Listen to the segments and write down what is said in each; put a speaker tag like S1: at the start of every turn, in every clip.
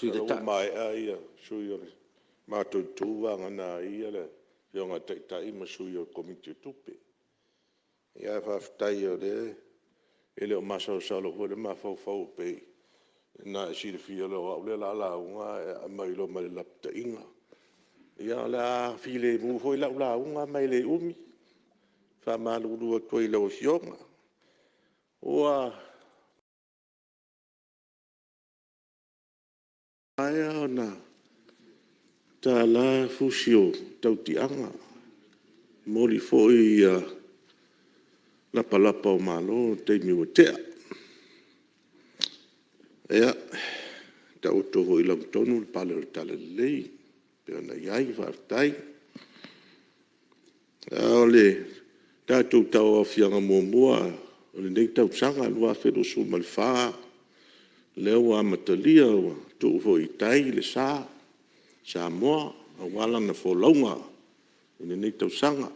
S1: Masalo ua maea sui o le matou Itu vagana ai le Afioga i le Taitai ma sui o le Komiti o Tupe. Ae faafetai o lea e le o masalosalo foi le mafaufau pei ona e silafia o au lea o le a lauga ae aumai loa ma le lapataiga. Ia o le a filemu foi lau lauga ma e le umi, e faamalulu atu ai i lau Afioga. Ua maea ona tala fusi o tautiaga, momoli foi lapalapa o malo i le taimi ua tea. Ia, taoto foi i lagatonu le pale o le talalelei e pei ona i ai le faafetai. A o le tatou tauaofiaga muamua o lenei tausaga 2024 lea ua amatalia ua tuu foi i tai le sa o Samoa aua lana folauga i lenei tausaga.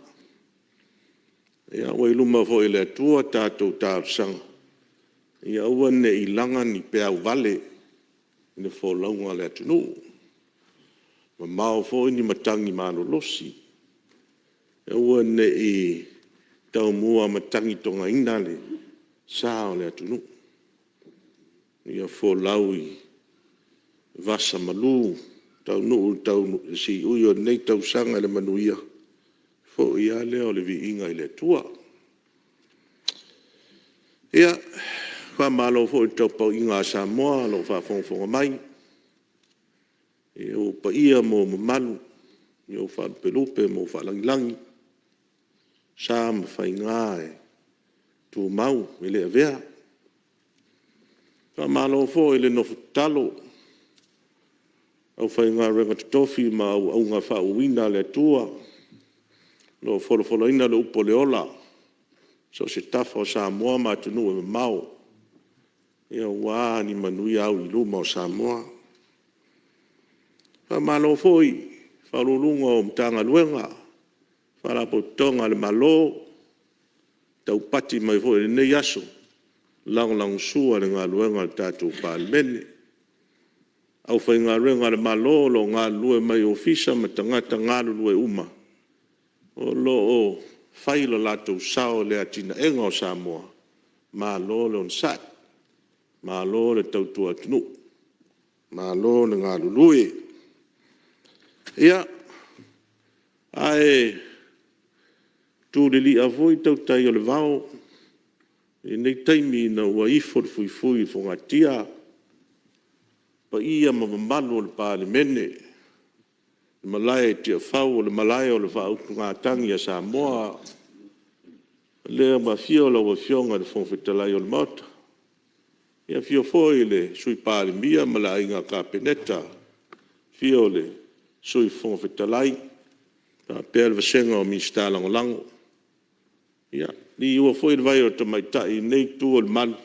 S1: Ia ua i luma foi o le Atua a tatou talosaga, ia aua ne i laga ni peau vale i le folauga a le atunuu, mamao foi ni matagi malolosi, aua ne i taumua matagitogaina le sa o le atunuu. Ia folau i vasa malu, taunuu i le siui o lenei tausaga i le manuia, foi lava lea o le viiga i le Atua. Ia, faamalo foi i le tapuaiga a Samoa o lo o faafogafoga mai i ou paia ma ou mamalu, i ou faalupelupe ma ou faalagilagi, o sa ma faiga e tumau e le avea. Faamalo foi le nofo tatalo i le aufaigaluega totofi ma auauna faauuina a le Atua o lo o folafolaina le upu o le ola i so o se tafa o Samoa ma atunuu e mamao aua ni manuia auiluma o Samoa. Faamalo foi i Ofisa Sili o Pulega o Matagaluega ma Faalapotopotoga a le Malo ua taupati mai foi i lenei aso e lagolagosua i le galuega a le tatou Palemene. Le aufaigaluega a le Malo o lo o galulue mai ofisa ma tagata galulue uma o lo o fai lo latou sao i le atinaeina o Samoa, malo le onosai, malo le tautua atunuu, malo le galulue. Ia, ae tu lilia foi tautai o le vao i lenei taimi ina ua ifo le fuifui i fogatia i paia ma mamalu o le Palemene, le Malae i Tiafau o le Malae o le Faautugatagi a Samoa, lea ua afio lau Afioga i le Fofoga Fetalai o le Maota, afio foi le Sui Palemia ma le Aiga Kapeneta, afio le Sui Fofoga Fetalai faapea le vasega o Minisita Lagolago. Ia, liua foi le vai o le tamaitai i lenei itu o le malu,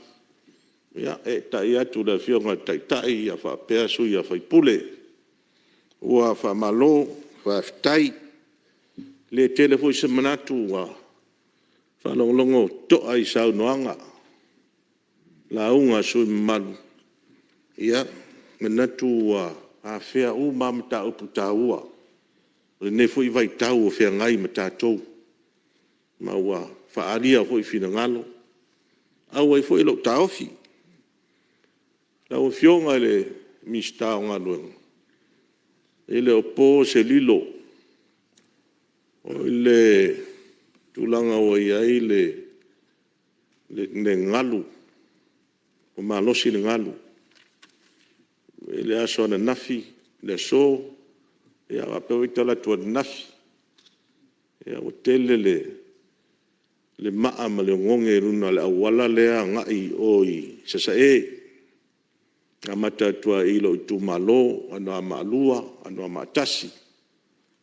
S1: eetai atu le Afioga i le Taitai faapea sui usufono. Ua faamalo faafetai. E le tele foi se manatu ua faalogologo totoa i saunoaga, lauga a sui usufono mamalu, ia, e manatu ua afea uma lava mataupu taua o lenei foi vaitau o feagai ma tatou, ma ua faaalia foi finagalo. E auai foi lou taofi. Lau Afioga i le Minisita o Galuega, e le o po se lilo i le tulaga ua i ai le galu, ua malosi le galu. I le aso ananafi, le aso, faapea foi talaatu ananafi, ua tele le maa ma le oneone i luga o le auala lea e agai i o i Sasae, e amata atu lava i lou itumalo, Anoamaa 2, Anoamaa 1,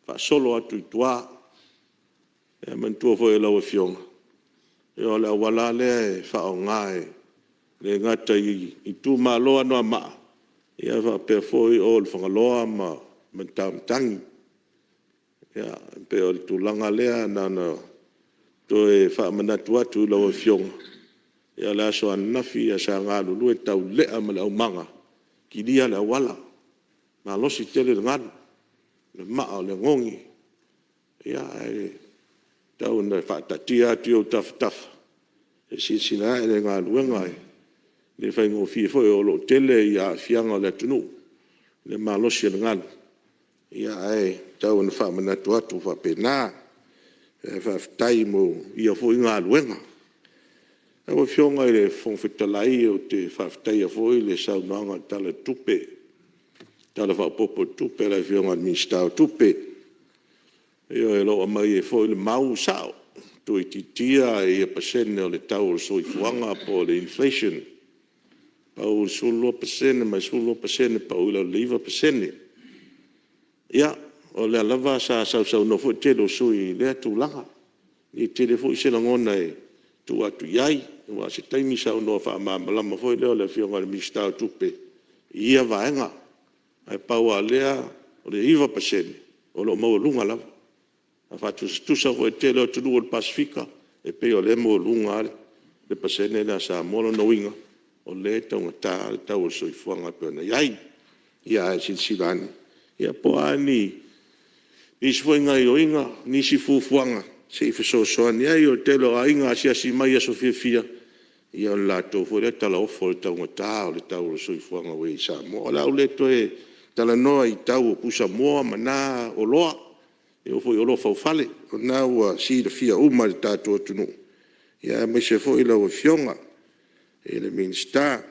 S1: faasolo atu i tua. Ia manatua foi e lau Afioga, o le auala lava lea e faaaoga e le gata i itumalo o Anoamaa, ae faapea foi o i le Fagaloa ma Matamatagi. Ia, e pei o le tulaga lea na ona toe faamanatu atu i lau Afioga. O le aso ananafi sa galulue taulelea ma le aumaga e kilia le auala. Malosi tele le galu, le maa o le ogogi, ae tau ina faataatia atu i ou tafatafa se i silasila ane i le galuega, e le faigofie foi o lo o tele aafiaga o le atunuu i le malosi o le galu, ae tau ina faamanatu atu faapena. Ae faafetai mo ia foi galuega. Lau Afioga i le Fofoga Fetalai, ou te faafetaia foi le saunoaga i le Tala o le Tupe, le Tala Faaopoopo o le Tupe a le Afioga i le Minisita o Tupe. Ioe, o lo o aumai ai foi le mau, e sao, tuuitiitia pasene o le tau o le soifuaga po o le inflation, pau i le 12% mai le 12% pau i lalo i le 9%. Ia, o lea lava sa sausaunoa foi le tele o sui usufono i lea tulaga. E le tele foi se lagona e tuu atu i ai, aua o se taimi saunoa faamalamalama foi lea o le Afioga i le Minisita o Tupe i ia vaega. Ae pau lava o lea, o le 9% o lo o maualuga lava. A faatusatusa foi i le tele o atunuu o le Pasefika, e pei o lea e maualuga lava le pasene lea a Samoa. O lona uiga, o lea e taugata le tau o le soifuaga e pei ona i ai. Ae silasila ane po o a nisi foi gaoioiga, nisi fuafuaga se i fesoasoani ai. O le tele o aiga e asiasi mai i aso fiafia, ia o le latou foi lea talaofo i le taugata o le tau o le soifuaga ua i ai i Samoa. O le a ou le toe talanoa i tau o pusamoa ma na oloa, e oo foi i oloa faufale, o lena ua silafia uma e le tatou atunuu, aemaise foi lau Afioga i le Minisita.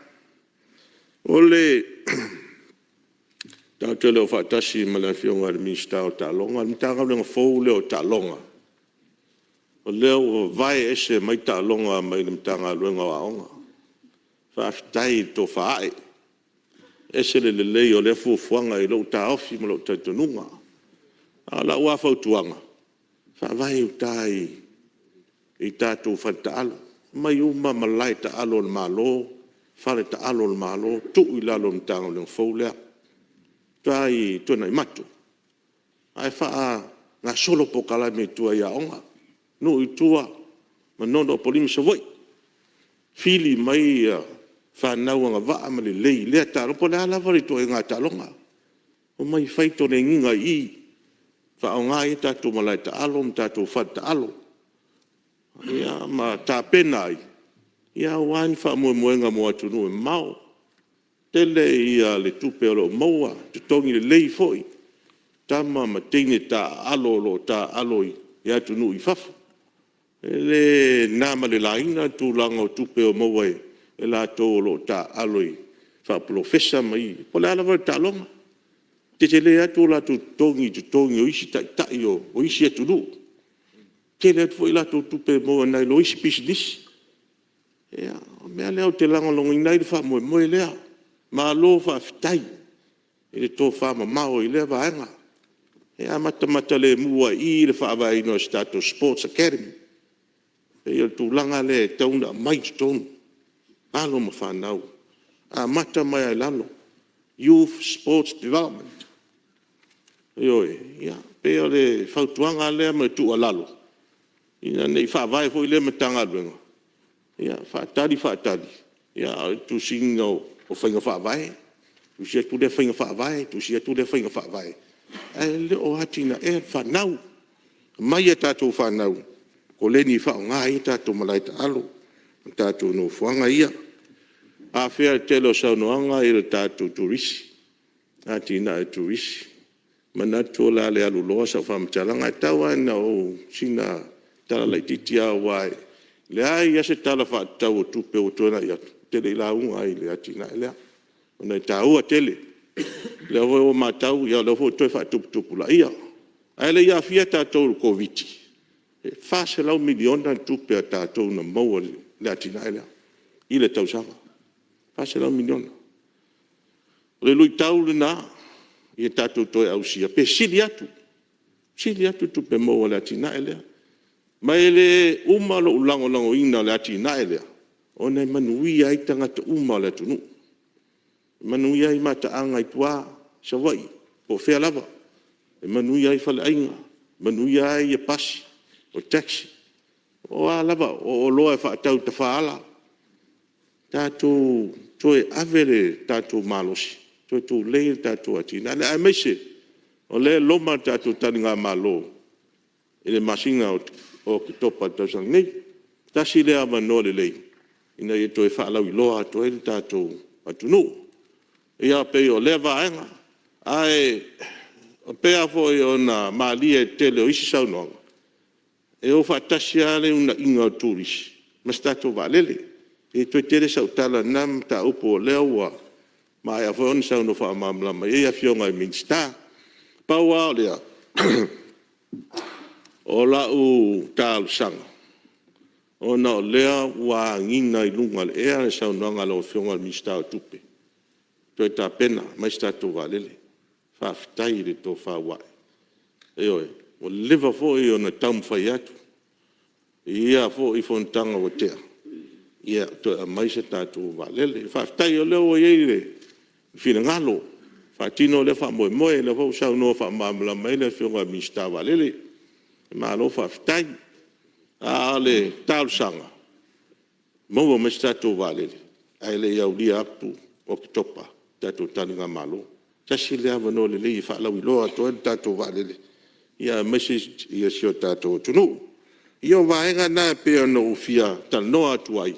S1: Tatou te le o faatasi ma le Afioga i le Minisita o Taaloga. O le Matagaluega fou lea o Taaloga, o lea ua vavae ese mai taaloga mai le Matagaluega o Aoga. Faafetai i le tofa ae, e ese le lelei o lea fuafuaga i lou taofi ma lou talitonuga. A o lau lava fautuaga, faavae i uta i tatou faletaalo, aumai uma malae taalo a le Malo, faletaalo a le Malo, tuu i lalo o le Matagaluega fou lea i uta i Tuanaimato. Ae faagasolo polokalame i tua i aoga, nuu i tua, Manono, Apolima, Savaii, fili mai fanau agavaa ma lelei i lea taaloga, po o le a lava le ituaiga taaloga. Omai e fai toleniga i i, e faaaoga ai tatou malaetaalo ma tatou faletaalo, ma tapena ai aua ni faamoemoega mo atunuu e mamao. Tele le tupe o lo o maua, totogi lelei foi tama ma teine taaalo o lo o taaalo i atunuu i fafo. E le na ma le laina le tulaga o tupe o maua e latou o lo o taaalo faapolofesa ma isi, po o le a lava le taaloga. E tetele atu o latou totogi i totogi o isi taitai o isi atunuu. E tele atu foi a latou tupe e maua nai lo isi pisinisi. Ia, o le mea lea ou te lagolagoina ai le faamoemoe lea. Malo faafetai i le tofamamao i lea vaega. E amatamata lemu lava i i le faavaeina o se tatou Sports Academy. E pei o le tulaga lea e tatau ona aumai i totonu alo ma fanau, amata mai lava i lalo, Youth Sports Development. Ioe. Ia, pei o le fautuaga lea ma le tuualalo, ina ne i faavae foi lea Matagaluega, ia faatali, faatali, a o le tusiga o faiga faavae, tusi atu lea faiga faavae, tusi atu lea faiga faavae, ae le o atinaeina le fanau. Omai a tatou fanau e koleni e faaaoga ai a tatou malae taalo ma tatou nofoaga ia. Afea i le tele o saunoaga le tatou Turisi, atinae o le Turisi. E manatu o le a le aluloa sau faamatalaga, ae tau lava na o sina tala laitiiti lava aua e leai lava se Tala Faatatau o Tupe ua tuanai atu ou te le i lauga ai i le atinae lea, ona e taua tele. O lea foi ua matau o lea foi ua toe faatuputupulaia. Ae le i aafia tatou i le Koviti-19, e $400 miliona le tupe a tatou na maua i le atinae lea i le tausaga, $400 miliona. O le luitau lena ia tatou toe ausia pe sili atu, sili atu tupe maua i le atinae lea. Ma e le uma lou lagolagoina o le atinae lea ona e manuia ai tagata uma o le atunuu, e manuia ai mataaga i tua, Savaii po o fea lava, e manuia ai faleaiga, manuia ai pasi, o taxi, o a lava, o oloa e faatau i tafaala. Tatou toe ave le tatou malosi Toe tulei le tatou atinae lea, aemaise o lea e loma le tatou taligamalo i le masina o Oketopa i le tausaga nei. Tasi lea avanoa lelei ina ia toe faalauiloa atu ai le tatou atunuu. Ia pei o lea vaega. Ae pei lava foi ona malie i le tele o isi saunoaga, e o faatasi lava le uunaiga o turisi ma se tatou vaalele. E le toe tele sau tala i lena mataupu o lea ua maea foi ona saunoa faamalamalama i ai Afioga i Minisita. Pau lava o lea, o lau talosaga, ona o lea ua agiga i luga o le ea le saunoaga a lau Afioga i le Minisita o Tupe, toe tapena mai se tatou vaalele. Faafetai i le tofa ua ae. Ioe. Ua leva foi ona taumafai atu i ia foi fonotaga ua tea, ia toe aumai se tatou vaalele. Faafetai o lea ua i ai le finagalo e faatino lea faamoemoe, o lea foi ua saunoa faamalamalama i ai le Afioga i le Minisita o Vaalele. Malo faafetai. A o le talosaga, maua mai se tatou vaalele ae le i aulia atu Oketopa i le tatou taligamalo. Tasi lea avanoa lelei e faalauiloa atu ai le tatou vaalele, aemaise si o tatou atunuu. Ia o vaega na e pei ona ou fia talanoa atu ai.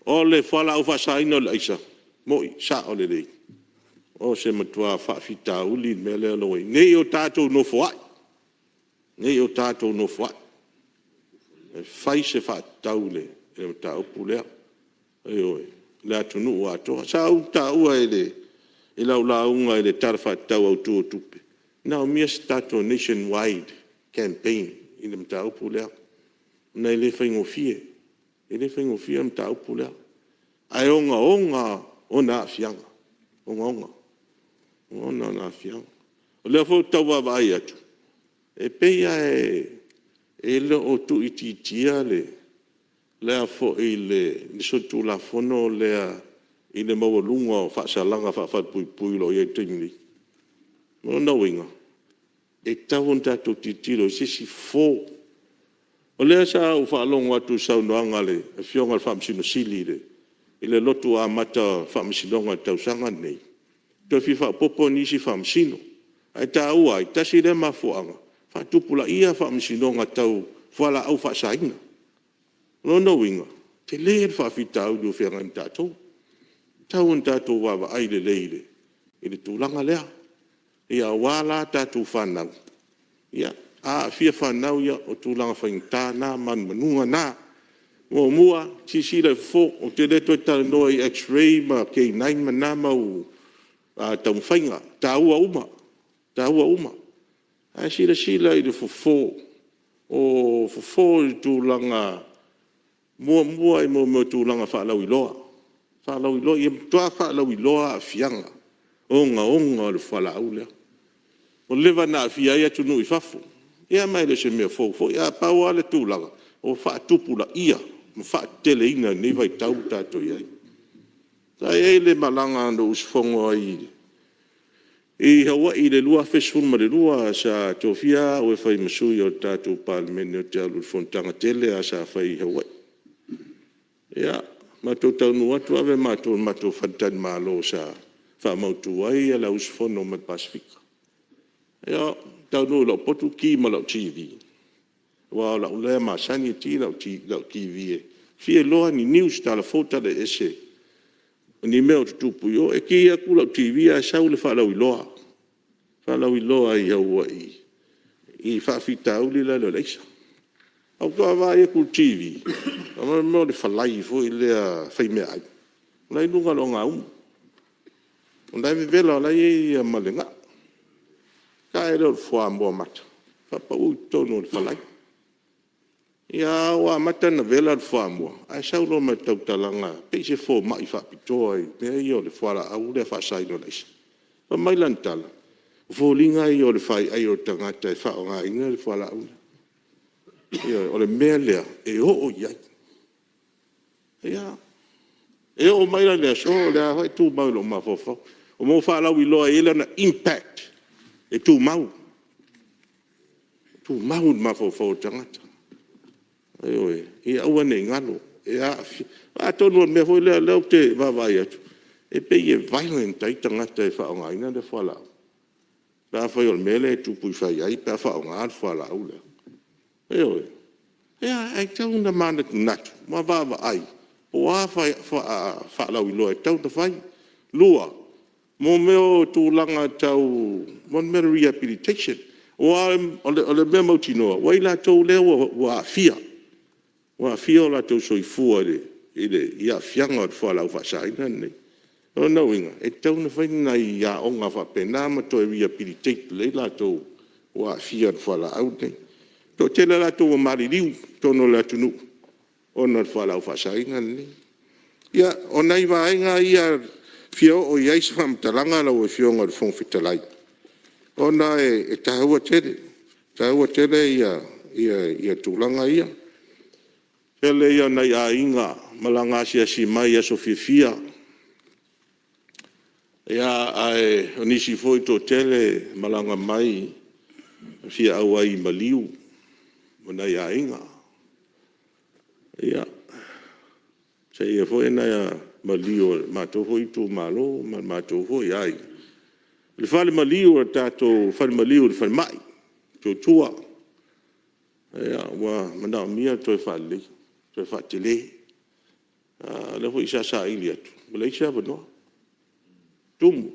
S1: O le fualaau faasaina o le aisa, e moni, e sao lelei, o se matua faafitauli le mea lea ua i ai, ne i o tatou nofoai, ne i o tatou nofoai e fai se faatatau i le mataupu lea, ioe, le atunuu atoa. Sa ou taua i lau lauga i le Tala Faatatau Autu o Tupe, e manaomia se tatou nation wide campaign i le mataupu lea, ona e le faigofie, e le faigofie le mataupu lea, ae ogaoga ona aafiaga, e ogaoga ona aafiaga. O lea foi ou te tau vaavaai atu, e pei lava e le o tuuitiitia le solitulafono lea i le maualuga o faasalaga faa-falepuipui o lo o i ai i le taimi nei. O lona uiga, e tatau ona tatou tilotilo i se isi fofo. O lea sa ou faalogo atu i le saunoaga a le Afioga i le Faamasino Sili i le lotu amata o le Faamasinoga i le tausaga lenei, toe fia faaopoopo nisi Faamasino. Ae taua ai, tasi lea mafuaaga, faatupulaia faamasinoga tau fualaau faasaina. O lona uiga, e tele le faafitauli o feagai ma tatou. E tatau ona tatou vaavaai lelei i le tulaga lea, aua la tatou fanau, a aafia fanau, ia o tulaga faigata na ma manumanuga na. Muamua, silasila i fofo. Ou te le toe talanoa i x-ray ma K9 ma na mau taumafaiga, e taua uma, e taua uma. Ae silasila i le fofo, o fofo i le tulaga, muamua i mea o tulaga faalauiloa, ia matua faalauiloa aafiaga ogaoga o le fualaau lea. Ua leva ona aafia ai atunuu i fafo, ia ma e le o se mea fou foi. Ae pau lava le tulaga, ua faatupulaia ma faateteleina i lenei vaitau ua tatou i ai. Sa i ai le malaga na ou usufono ai i Hawaii i le 2012, sa tofia au e fai ma sui o le tatou Palemene ou te alu i le fonotaga tele lea sa fai i Hawaii. Ia, matou taunuu atu ave matou i le matou faletalimalo sa faamautu ai le au usufono mai le Pasefika. Ia, ou te taunuu i lou potu ki ma lau TV, aua o lau lea masani e ki lau TV e fia iloa ni news, tala fou tala ese o ni mea o tutupu i o. E ki atu lau TV ae sau le faalauiloa, faalauiloa i Hawaii i faafitauli lale o le aisa. Ae ou te vaai atu i le TV, o le mea o le falai foi lea fai meaai, o la e i luga o le ogaumu, o la e vevela o la e i ai ma le gao. Ona ta'e lea o le fuamoa mata faapau i totonu o le falai. Ia ua amata ona vela le fuamoa ae sau loa ma le tautalaga pei se fomai faapitoa i mea ia o le fualaau faasaina o le aisa. Fai mai lana tala, o foliga ia o le faiai o le tagata e faaaogaina le fualaau lea. Ioe, o le mea lea e oo i ai. Ia, e oo mai la i le aso o lea lava e tumau i lou mafaufau. O mea o faalauiloa e i ai lana impact e tumau, e tumau i le mafaufau o le tagata. Ioe, ia aua ne i galo, e aafia. Atonu o le mea foi lea ou te vaavaai atu, E pei e violent ai tagata e faaaogaina le fualaau, pe afai o le mea lea e tupu ifai ai pe a faaaoga le fualaau lea. Ioe, ae tatau ona manatunatu ma vaavaai po o a faalauiloa e tatau ona fai. Lua, mo mea o tulaga tau rehabilitation. Aua o le mea mautinoa, o i latou ia ua aafia, ua aafia o latou soifua i aafiaga o le fualaau faasaina lenei. O lona uiga, e tatau ona fai ni nai aoga faapena ma toe rehabilitate lelei latou ua aafia i le fualaau lenei. E toatele i latou ua maliliu i totonu o le atunuu ona o le fualaau faasaina lenei. Ia, o nai vaega ia e fia oo i ai se faamatalaga lau Afioga i le Fofoga Fetalai, ona e taua tele, e taua tele tulaga ia. O le tele ia o nai aiga e malaga asiasi mai i aso fiafia, ae o nisi foi e toatele e malaga mai e fia auai i maliu o nai aiga. Ia, sa i ai foi nai maliu o le matou foi itumalo ma le matou foi aiga i le falemaliu o le tatou falemaliu i le falemai i Motootua. Ua manaomia le toe faaleleia, toe faatele. O lea foi sa saili atu, ua leai se avanoa, tumu.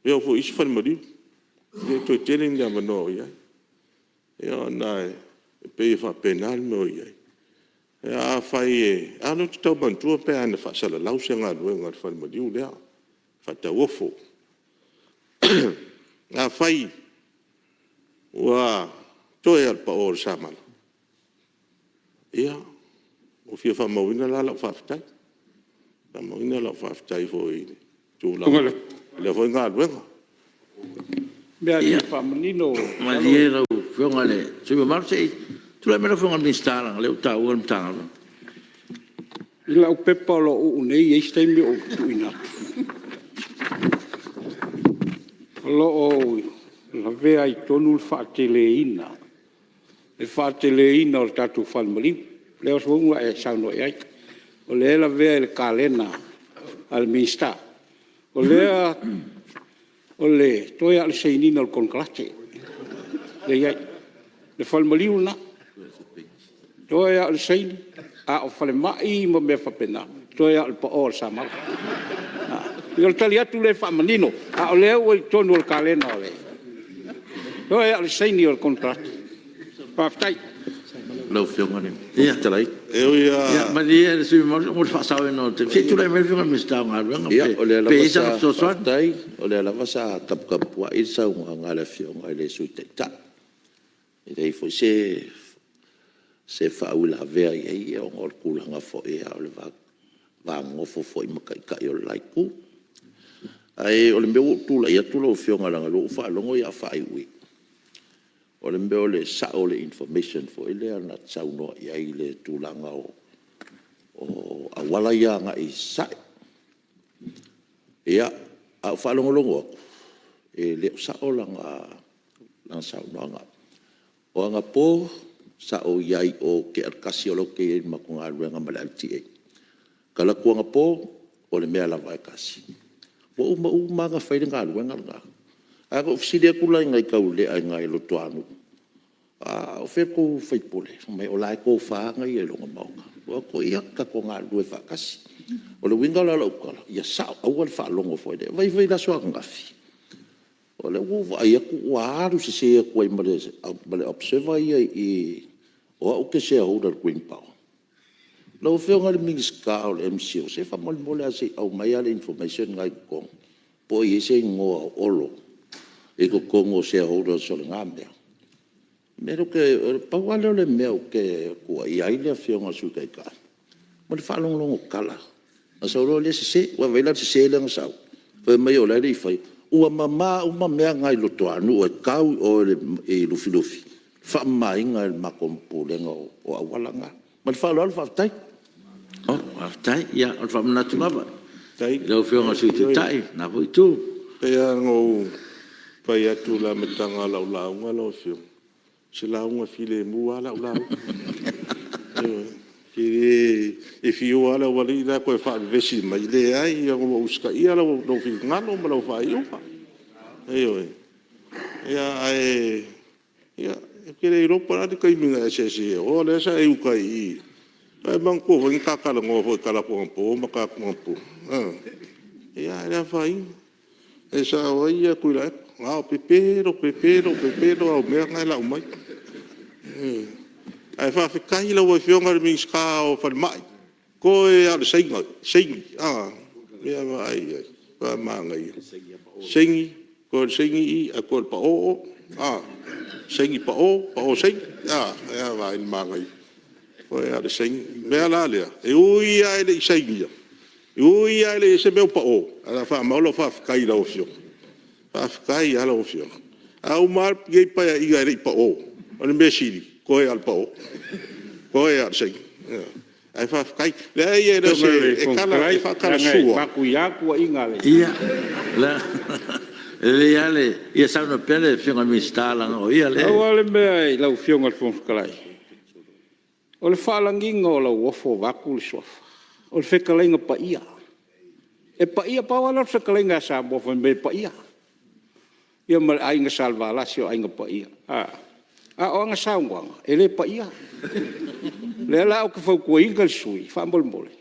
S1: E oo foi i isi falemaliu, e le toe tele ni avanoa o i ai. Ia ona e pei e faapena le mea o i ai. Ae afai e… a lea ou te tau manatua pe ana faasalalau se galuega i le falemaliu lea faatauofo. Afai ua toe lava o le pao o le samala, ia, ua fia faamauina la lau faafetai, faamauina lau faafetai foi i le tulaga o lea foi galuega.
S2: Ia malie lau Afioga i le sui usufono mamalu se i tulai mai lau Afioga i le Minisita leaga o lea ua taua le Matagaluega. I lau pepa o lo o uu nei e i ai se taimi ou tuuina atu, o lo o lavea ai i totonu le faateleina o le tatou falemaliu, lea foi ua e saunoa i ai. O lea e lavea i le kalena a le Minisita. O lea toe lava o le sainiga o le konekarate lea e i ai, le falemaliu lena. Toe lava o le saini, a o falemai ma mea faapena, toe lava o le pao o le samala. Ia o le tali atu lea e faamanino, a o lea ua i totonu o le kalena, toe lava o le saini o le konekarate. Faafetai.
S1: E ui lava…
S2: Ia malie le sui usufono mamalu mo le faasaoina o le taimi, se i tulai mai le Afioga i le Minisita o Galuega, pe i ai sana fesoasoani. Faafetai. O lea lava sa taputapuai le saunoaga a le Afioga i le Sui Taitai. E leai foi se faauilavea i ai ona o le tulaga foi o le va nonofo foi ma Taitai o le la Itu. Ae o le mea ua ou tulai atu lau Afioga leaga o lea ua ou faalogo o le a faaiuiu, o le mea o le sao o le information foi lea na te saunoa i ai i le tulaga o auala ia agai i Sasae. Ia, ae ou faalogologo atu e le o sao lana saunoaga. O anapo sa ou i ai i o i le tea o le 1 o la ou te i ai i le matou galuega ma le LTA. O talaatu anapo, o le mea lava e tasi. Ua uma uma lava ona fai le galuega lena. Ae na ou fesili atu la i nai taulelea i ina i Luatuanuu, a o fea la outou sui usufono? Fai mai o la e tofa lava ia i lona maota. Ou fai atu, ia, tatou galulue faatasi. O le uiga la o lau tala, ia sao, aua le faalogo foi lea. Vaai foi i le aso ananafi, o lea ua ou vaai atu ua alu sese atu ai ma le Observer ia i i, o au ou te shareholder i le Green Power. Lau Afioga i le Minisita o le MCIL, se faamolemole lava se i aumai le information lena i totonu, po o i ai se igoa o Olo i totonu o shareholders o lena mea. Pau lava lea o le mea ou te tuuaia ai le Afioga i le Sui Taitai, o le faalogologo tala ona sau loa lea sese. Ua vaai la i le sese lea na sau fai mai o la e le i faia. Ua mama uma mea na i Luatuanuu e tau i o i Lufilufi, faamamaina e le matou Pulega o auala na. Ma le faaaloalo faafetai. Malo faafetai. Ia o le faamanatu lava i lau Afioga i le Sui Taitai o lena foi Itu.
S1: E pei lava ona ou fai atu i le amataga o lau lauga lau Afioga, o se lauga filemu lava lau lauga. Ioe. E fiu lava le aualii la e toe faavevesi mai, leai ua ou usitaia lou finagalo ma lau faaiuga. Ioe, ae ou te le iloa po o le a le taimi na e asiasi ai i o, o lea sa e i uta i i. E manatua foi na ta talanoa foi talaatu anapo ma talaatu anapo, ae le afaina. E sao ai Tuilaepa, na o pepelo, pepelo, pepelo au mea na e lau mai. Ae faafetai i lau Afioga i le Minisita o le Falemai, toe lava o le Saini. Ia vaai i ai, matua manaia. Saini, toe o le saini i, ae toe o le pao o. Saini pao, pao saini. Ae a vaai i le manaia? Toe lava o le saini. O le mea la lea, e ui lava e le i sainia, e ui lava e leai se mea o pao, ae o le a faamau lau faafetai i lau Afioga. Faafetai lava i lau Afioga. A uma lava lenei Paeaiga e le i pao, o le mea sili, toe lava o le pao, toe lava o le saini. Ae faafetai. Leai e le o se… e faa-talasua.
S2: Ia, e lelei lava le… Ia saunoa pea le Afioga i le Minisita leaga o ia lea e… Pau lava le mea lau Afioga i le Fofoga Fetalai, o le faalagiga o Lauofo vaeatu le suafa, o le fetalaiga paia. E paia, pau lava lea o le fetalaiga ia Samoa fai mai e paia, ia ma le Aiga Salevalasi o Aiga Paia. A o ana saunoaga, e le paia. O lea la ou te fautuaina le sui usufono, faamolemole,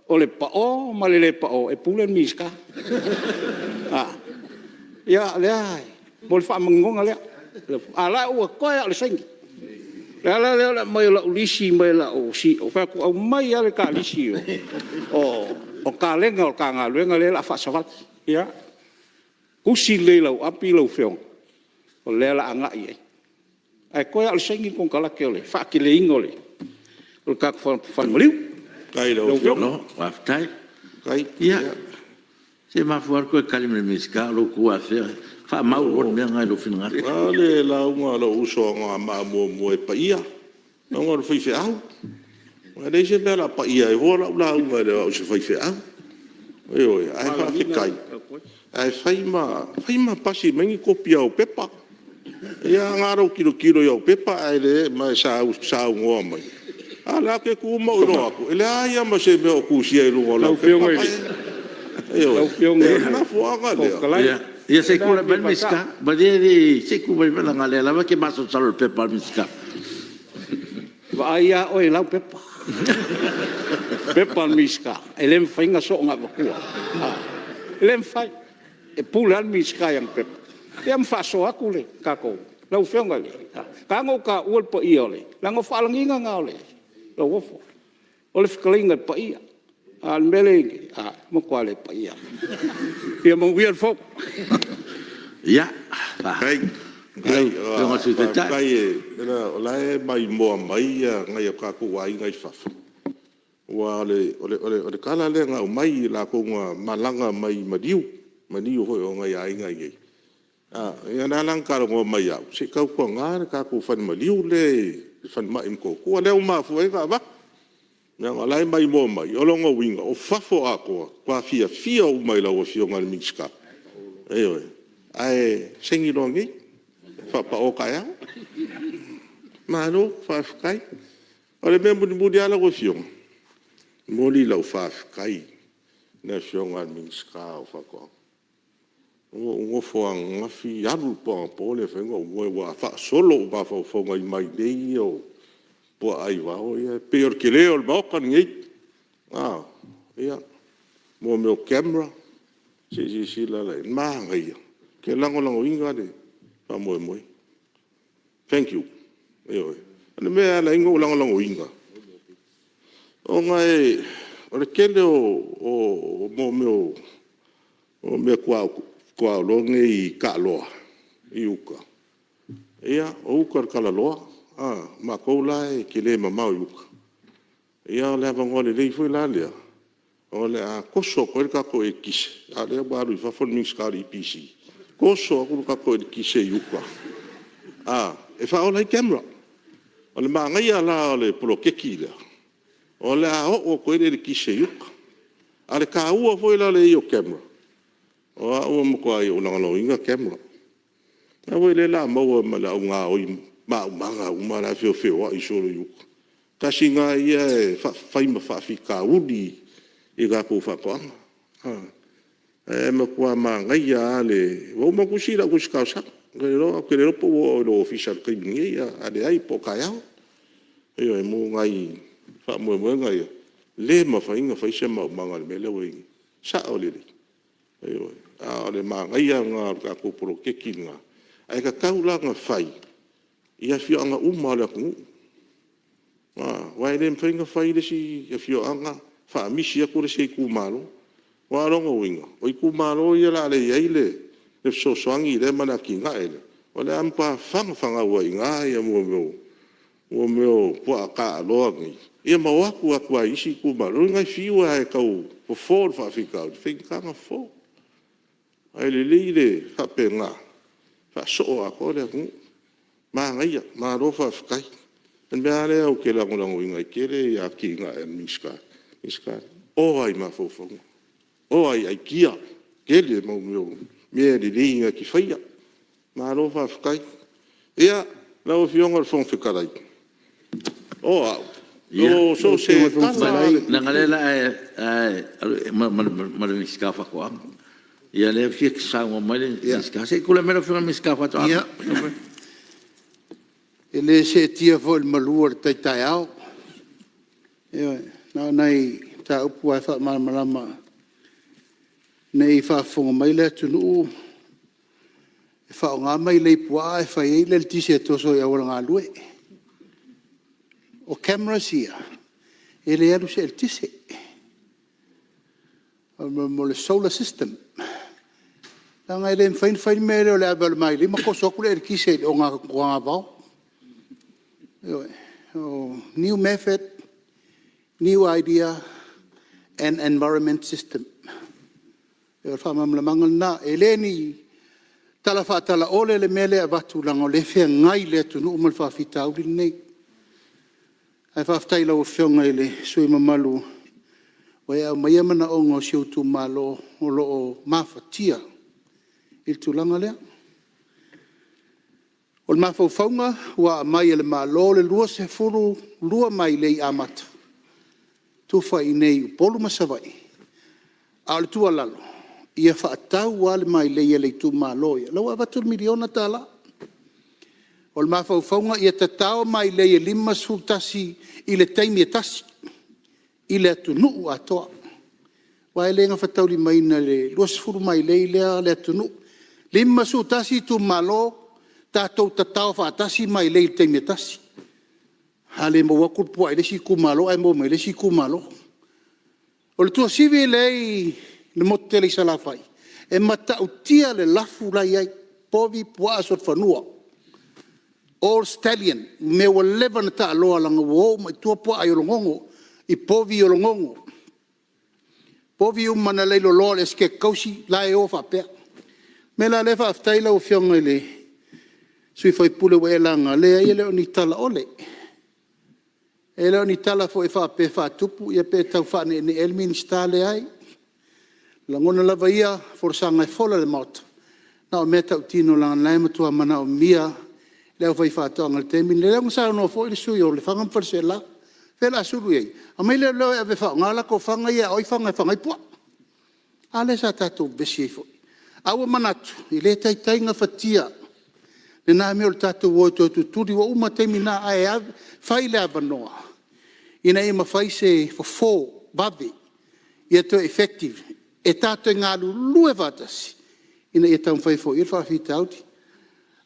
S2: o le pao ma le le pao, e pule le Minisita. Ia lea, mo le faamaninoga lea. A o la ua toe lava o le saini. O le ala lea o le aumai o lau lisi mai lau CEO, ou fai atu, aumai lava le ta lisi o kalena o le ta galuega lea o le a faasavali. Ia, tusi lelei i lau api lau Afioga, o lea o le a agai i ai. Ae toe lava o le saini le konekarate o le faateleina o le tatou falemaliu.
S1: Faafetai i lau Afioga.
S2: Malo faafetai. Ia, se e mafua lava le toe tali mai o le Minisita o lou tu afea, faamau loa le mea lena i lou finagalo.
S1: O le lauga a lou uso o Anoamaa 1 e paia, ona o le faifeau. E leai se mea o le a paia ai fua lau lauga e le o au o se faifeau. Ioe. Ae faafetai, ae fai ma pasi mai ni kopi o au pepa. Ia na ona ou tilotilo i au pepa ma e saunoa mai, a o lea ou te tu ma ou iloa atu, e leai lava ma se mea o tusia i luga o lau pepa. Ioe. O le mafuaaga lea…
S2: Ia se i tulai mai le Minisita. Malie se i tulai mai leaga o lea lava e te masalosalo i le pepa a le Minisita.
S3: Vaai lava oe i lau pepa, pepa a le Minisita, e le mafai ona soona avatua, e le mafai. E pule lava le Minisita i ana pepa, ia ma faasoa atu le tatou… Lau Afioga i le… E ala ona ou taua le paia, leaga o faalagiga na o Lauofo, o le fetalaiga i le Paia. A o le mea lea e i ai nei, e matua le paia lava. Ia manuia le Fono.
S2: Ia, lau Afioga i le Sui Taitai.
S1: Faafetai o la e maimoa mai nai o tatou aiga i fafo, aua o le tala lea na aumai i latou na malaga mai i maliu, maliu foi o nai aiga i inei, ia lea la na talanoa mai ia au, se i tautuana le tatou falemaliu lea i le falemai i Motootua. Lea ua mafua ai ona avatu, leaga o la e maimoa mai. O lona uiga, o fafo atoa, e matua fiafia uma i lau Afioga i le Minisita. Ioe. Ae saini loa nei, faapao taeao. Malo faafetai. O le mea mulimuli lava lau Afioga, e momoli lau faafetai i le Afioga i le Minisita o Faatoaga. Ua ou nofo ananafi, alu le po anapo le mafai ona ou moe ua faasolo ou mafaufauga i mailei ia o puaa aivao ia, e pei o le tele o le Maota lenei. Ia, mo mea o camera, se i silasila la i ai? Manaia, ou te lagolagoina le faamoemoe. Thank you. Ioe. O le mea e ala ai ona ou lagolagoina, ona o le tele o mea o meatuaolo nei taaloa i uta, ia o uta i le talaloa. O matou la e tele mamao i uta, ia o le avanoa lelei foi la lea o le a toso atu ai le tatou eletise, a o lea ua alu i fafo le Minisita o le EPC, toso atu le tatou eletise i uta e faaola ai camera. O le manaia la o le poloketi lea, o le a oo atu ai le eletise i uta. A o le taua foi la o le i ai o camera, o au e matua ou lagolagoina camera. Aua o lea o le a maua ma le au gaoi maumaga uma la e feofeoai solo i uta. Tasi lena ia e fai ma faafitauli i tatou faatoaga. Ae matua manaia lava le… Ua uma ona tusi lau tusi talosaga, ou te le iloa po ua oo i lou ofisa i le taimi nei, a leai po o taeao. Ioe, mo nai faamoemoega ia, e le mafai ona fai se maumaga i le mea lea ua i ai nei, e sao lelei. Ioe. A o le manaia lena o le tatou poloketi lena, ae tatau la ona fai i afioaga uma lava o le atunuu, aua e le mafai ona fai le isi afioaga faamisi atu le isi itumalo. Aua o lona uiga, o itumalo ia o le a le i ai le fesoasoani lea ma le atinae lea, o le a matua fanafanau ai i ina mea o puaa taaloa nei, ia ma o atu atu lava i isi itumalo. O lona uiga e fiu lava e tau fofo le faafitauli, e faigata ona fofo. Ae lelei le faapena, faasoo atoa le atunuu. Manaia, malo faafetai. O le mea lava lea ou te lagolagoina ai tele atinae a le Minisita lea, e ova i mafaufauga, ova i aitia, tele le mau mea lelei na te faia. Malo faafetai. Ia, lau Afioga i le Fofoga Fetalai, o au, so o se tala lava a le
S2: Leaga o lea o le a e alu ma le Minisita o Faatoaga. Ia lea e fia saunoa mai le Minisita. Se i tulai mai lau Afioga i le Minisita o Faatoaga. Ia, e le seetia foi i le malu o le tai taeao. Ioe, na o nai mataupu lava e faamalamalama ne i faafofoga mai le atunuu e faaaoga mailei puaa ae fai ai le eletise e toso i auala galue. O cameras ia, e le alu i se eletise, o le mea o le solar system. Leaga e le mafai ona fai le mea lea o le ave lava o le mailei ma toso atu le eletise i le togavao. Ioe. New method, new idea and environment system. O le faamalamalamaga lena. E le o ni tala faatalaole le mea lea e avatu leaga o lea e feagai le atunuu ma le faafitauli lenei. Ae faafetai i lau Afioga i le sui usufono mamalu ua e aumaia manaoga o si ou itumalo o lo o mafatia i le tulaga lea. O le mafaufauga ua aumai e le Malo le 22 mailei amata, tufa i inei i Upolu ma Savaii. A o le tuualalo, ia faatau lava le mailei a le itumalo ia, o la e ua avatu le $1miliona. O le mafaufauga ia tatao mailei e 51 i le taimi e tasi i le atunuu atoa, aua e le gafataulimaina e le 20 mailei lea le atunuu. 51 itumalo, tatou tatao faatasi mailei i le taimi e tasi. A le maua atu le puaa i le isi itumalo ae maua mai le isi itumalo. O le tuasivi lea e i le motu tele i Salafai, e matautia le lafu la e i ai, povi, puaa, solofanua, all stallion, mea ua leva ona taaloa leaga ua o uma i tua puaa i Ologogo, i povi i Ologogo. O povi uma na leiloloa a le Esetete Tausi la e o faapea. O le mea la lea faafetai lau Afioga i le sui usufono ua e laga, leai e le o ni talaole, e le o ni tala foi faapea e faatupu pe tau faaneenee ai le Minisita, leai. O lagona lava ia o folasaga e fola i le Maota, na o mea tautino leaga o lena e matua manaomia e le aufaifaatoaga i le taimi lenei. O lea na saunoa foi le sui usufono o Lefaga ma Faleaseela, o fea o le a sulu i ai? Aumai leoleo e ave e faaaoga latou fana ia e ao ai fana e faga ai puaa. A lea sa tatou vevesi ai foi. Ae ua manatu, e le taitai gafatia lena mea o le tatou o e toe tutuli, ua uma taimi na, ae fai le avanoa ina ia mafai se fofo vave ia toe effective e tatou te galulue faatasi ina ia taumafai e foia le faafitauli.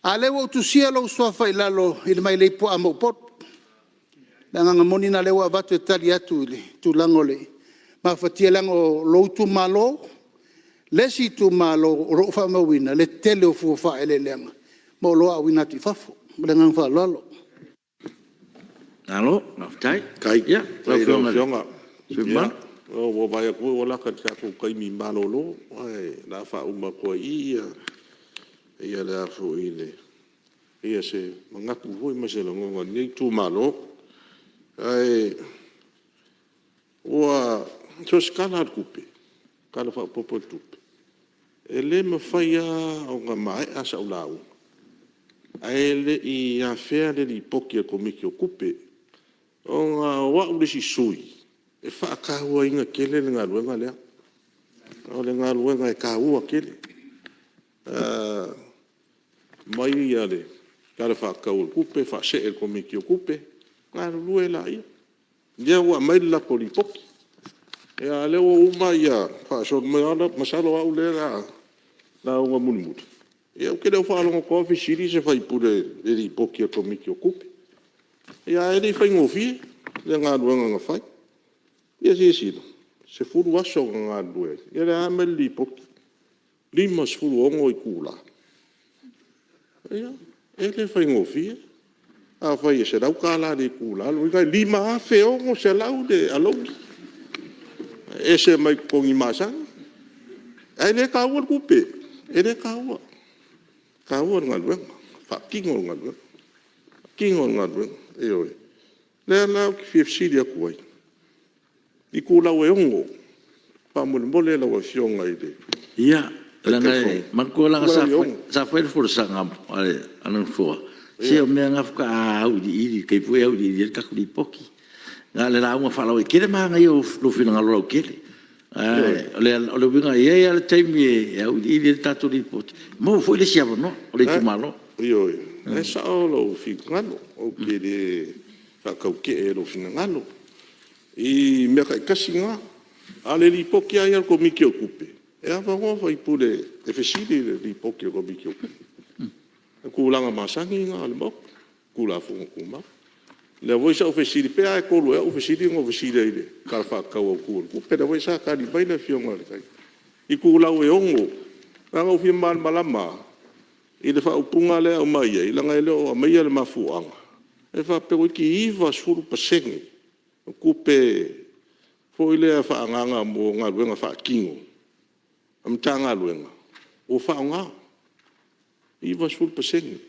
S2: A o lea ua ou tusia lou suafa i lalo i le mailei puaa mo Upolu. O le agaga moni lena o lea ua avatu e tali atu i le tulaga o le mafatia, leaga o lou itumalo le isi itumalo o lo o faamauina le tele o fua o faaeleeleaga ma oloa auina atu i fafo. Ma le agaga faaaloalo. Malo faafetai. Ia lau
S1: Faafetai i lau
S2: Afioga i le
S1: Afioga.
S2: sui usufono mamalu.
S1: Ia, ua ou vaai atu foi ua lata i le tatou taimi malolo, ae o le a faauma atu ai i i se manatu foi ma se lagona o lenei itumalo. Ae so o se Tala lava o le Tupe, Tala Faaopoopo o le Tupe, e le mafai lava ona maea sau lauga ae le i afea le Lipoti a le Komiti o Tupe. Ona o au le isi sui usufono e faatauaina tele le galuega lea. O le galuega e taua tele. Aumai le Tala Faatatau o le Tupe faasee i le Komiti o Tupe, galulue laia. Lea ua aumai le latou Lipoti. A o lea ua uma faasolo mai, masalo o au lea o le a lauga mulimuli, ia ou te le o faalogo atu lava o fesili se sui usufono i le Lipoti a le Komiti o Tupe. Ae le i faigofie le galuega na fai. Ia silasila, 10 aso na galulue ai, ia lea lava e aumai le Lipoti, e 56 itula. Ia, e le faigofie. Afai e $100 i le itula, o lona uiga e $5,600 le alauni e ese mai totogi masani. Ae le taua le tupe, e le taua, e taua le galuega, faatino le galuega, faatino le galuega, ioe. O lea la ou te fia fesili atu ai, itulau e 6 faamolemole lau Afioga i le
S2: Ia,
S1: Taitaifono.
S2: manatua leaga
S1: Itulau e 6.
S2: sa fai le folasaga a le Nofoa, se o mea na faatoa auiliili i le taimi foi lea e auiliili ai le tatou Lipoti. Na o le lauga faalauaitele manaia o lou finagalo lautele. Ae o le uiga, e i ai lava le taimi e auiliili ai le tatou Lipoti, maua foi le isi avanoa o le itumalo.
S1: Ioe, o lena e sao lou finagalo, ou te le faatautee i lou finagalo i mea taitasi na. A o le Lipoti lava ia a le Komiti o Tupe, e avanoa sui usufono e fesili i le Lipoti a le Komiti o Tupe. O tulaga masani na o le Maota, Tulafono Tumau. O lea foi sa ou fesili, pe lava e 3 ea au fesili na ou fesili ai i le Tala Faatatau Autu o le Tupe, lea foi sa tali mai le Afioga i le itulau e 6. Na ona ou fia malamalama lava i le faaupuga lea e aumai ai, leaga e le o aumaia le mafuaaga, e faapea toeitiiti 90% o tupe foi lea faaagaaga mo galuega faatino a Matagaluega ua faaaoga, 90%.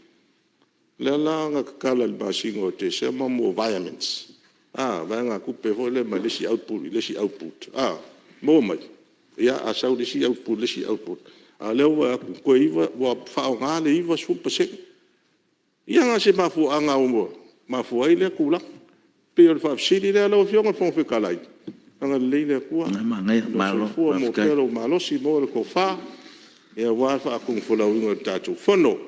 S1: O lea la na tatala i le masina o Tesema mea o virements, vaegatupe foi lea mai le isi output i le isi output, maua mai? Ia, a sau i le isi output i le isi output, a o lea ua vaai atu ua faaaoga le 90%. Ia la o se mafuaaga ua mafua ai lea tulaga? E pei o le faafesili lea. Lau Afioga i le Fofoga Fetalai, agalelei le Atua i lou soifua, maua pea lou malosi, maua le tofa aua le faatonufolauina o le tatou Fono.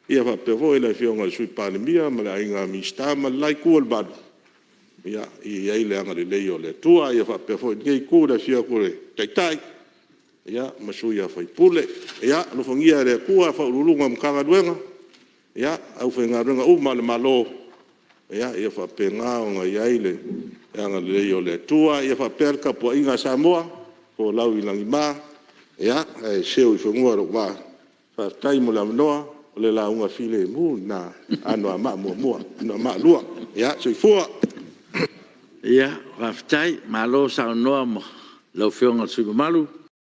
S1: Ia faapea foi le Afioga i le Sui Palemia ma le Aiga Minisita ma le la itu o le malu, ia i ai le agalelei o le Atua. Ia faapea foi lenei itu i le afio atu o le Taitai ma sui usufono. Ia alofagia e le Atua Ofisa Sili o Pulega o Matagaluega, aufaigaluega uma a le Malo, ia faapena ona i ai le agalelei o le Atua. Ia faapea le tapuaiga a Samoa, folau i lagima ae seu i fanua lou vaa. Faafetai mo le avanoa, o le lauga filemu lena a Anoamaa 1, Anoamaa 2. Ia, soifua.
S2: Faafetai, malo saunoa i lau Afioga i le sui usufono mamalu